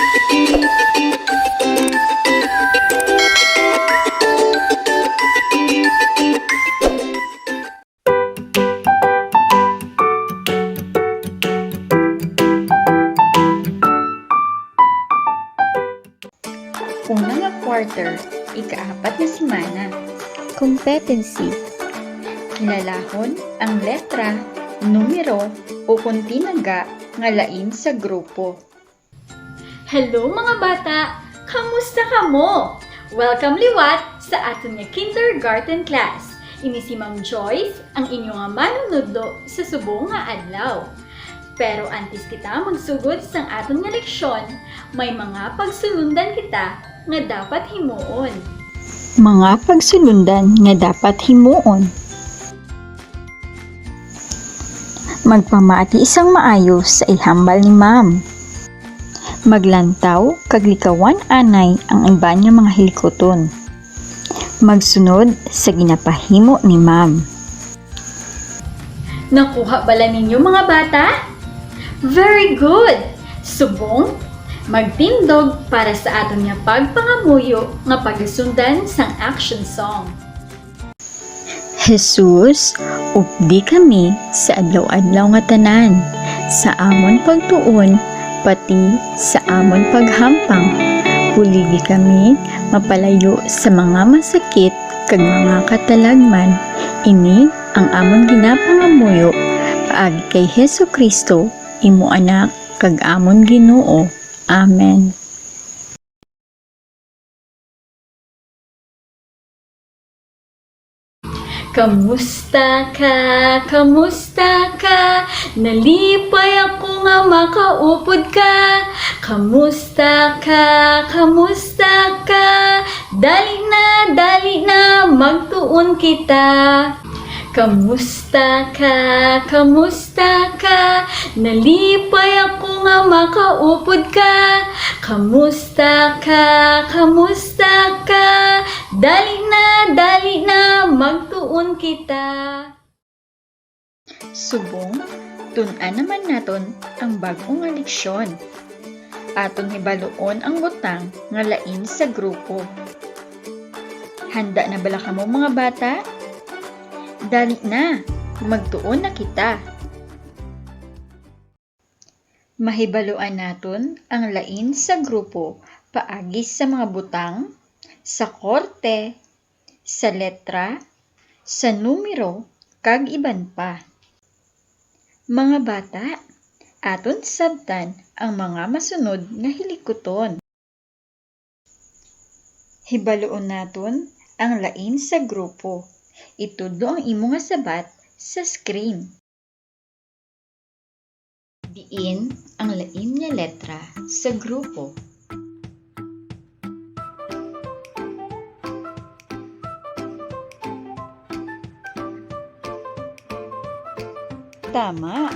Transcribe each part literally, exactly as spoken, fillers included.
Una nga quarter, ikaapat nga semana. Competency. Kilalahon ang letra, numero, o kon tinaga nga lain sa grupo. Hello, mga bata! Kamusta kamo? Welcome liwat sa aton nga kindergarten class. Ini si Ma'am Joyce, ang inyo nga manunudlo sa subong nga adlaw. Pero antes kita magsugod sang aton nga leksyon, may mga pagsulundan kita nga dapat himuon. Mga pagsulundan nga dapat himuon. Magpamati sang maayo sa ihambal ni Ma'am. Maglantaw kag likawan anay ang iban nga mga hilikuton. Magsunod sa ginapahimo ni Ma'am. Nakuha bala ninyo, mga bata? Very good! Subong, magtindog para sa aton nga pagpangamuyo nga pagasundan sang action song. Jesus, updi kami sa adlaw-adlaw nga tanan, sa amon pagtuon, pati sa amon paghampang. Buligi kami mapalayo sa mga masakit kag mga katalagman. Ini ang amon ginapangamuyo paagi kay Jesu-Cristo, imo Anak, kag amon Ginoo. Amen. Kamusta ka? Kamusta ka? Nalipay ako nga makaupod ka. Kamusta ka? Kamusta ka? Dali na, dali na, magtuon kita. Kamusta ka? Kamusta ka? Nalipay ako nga makaupod ka. Kamusta ka? Kamusta ka? Dali na, dali na, magtuon kita. Subong, tun-an naman naton ang bag-o nga leksyon. Aton hibaluon ang butang nga lain sa grupo. Handa na bala kamo, mga bata? Dali na, magtuon na kita. Mahibaluan naton ang lain sa grupo paagi sa mga butang, sa korte, sa letra, sa numero, kag iban pa. Mga bata, aton sabtan ang mga masunod nga hilikuton. Hibaluon naton ang lain sa grupo. Itudlo ang imo nga sabat sa screen. Diin ang lain nga letra sa grupo? Tama.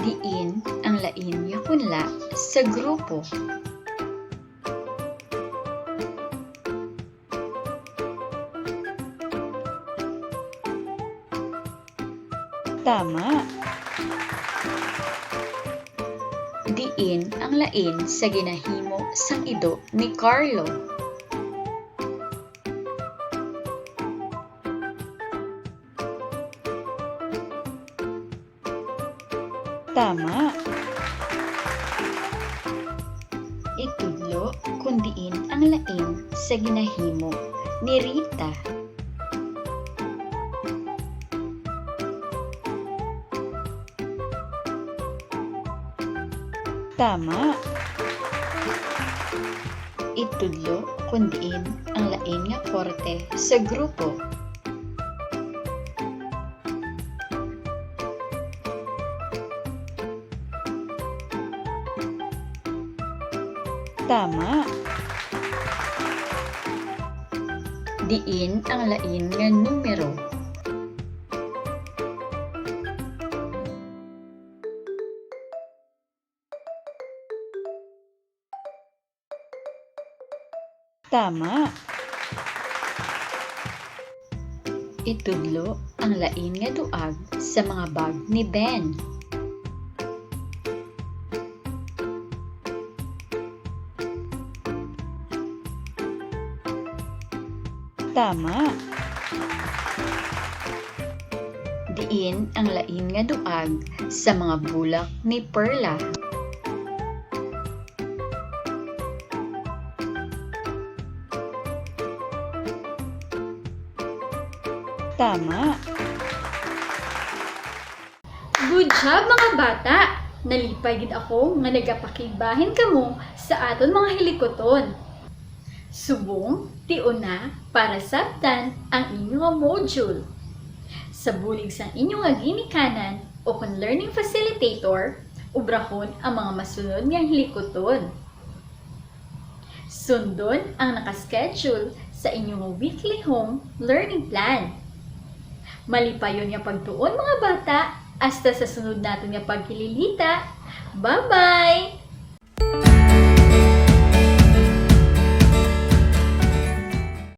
Diin ang lain nga punla sa grupo? Tama. Diin ang lain sa ginahimo sang ido ni Carlo? Tama. Itudlo kon diin ang lain sa ginahimo ni Rita. Tama. Itudlo kon diin ang lain nga korte sa grupo. Tama. Diin ang lain nga numero? Tama. Itudlo ang lain nga duag sa mga bag ni Ben. Tama. Diin ang lain nga duag sa mga bulak ni Perla? Tama. Good job, mga bata! Nalipay gid ako nga nagapakigbahin kamo sa aton mga hilikuton. Subong, tion na para sabtan ang inyo nga module. Sa bulig sang inyo nga ginikanan o kon learning facilitator, obrahon ang mga masunod nga hilikuton. Sundon ang naka-schedule sa inyo nga weekly home learning plan. Malipayon nga pagtuon, mga bata, hasta sa sunod naton nga pagkililita. Bye-bye!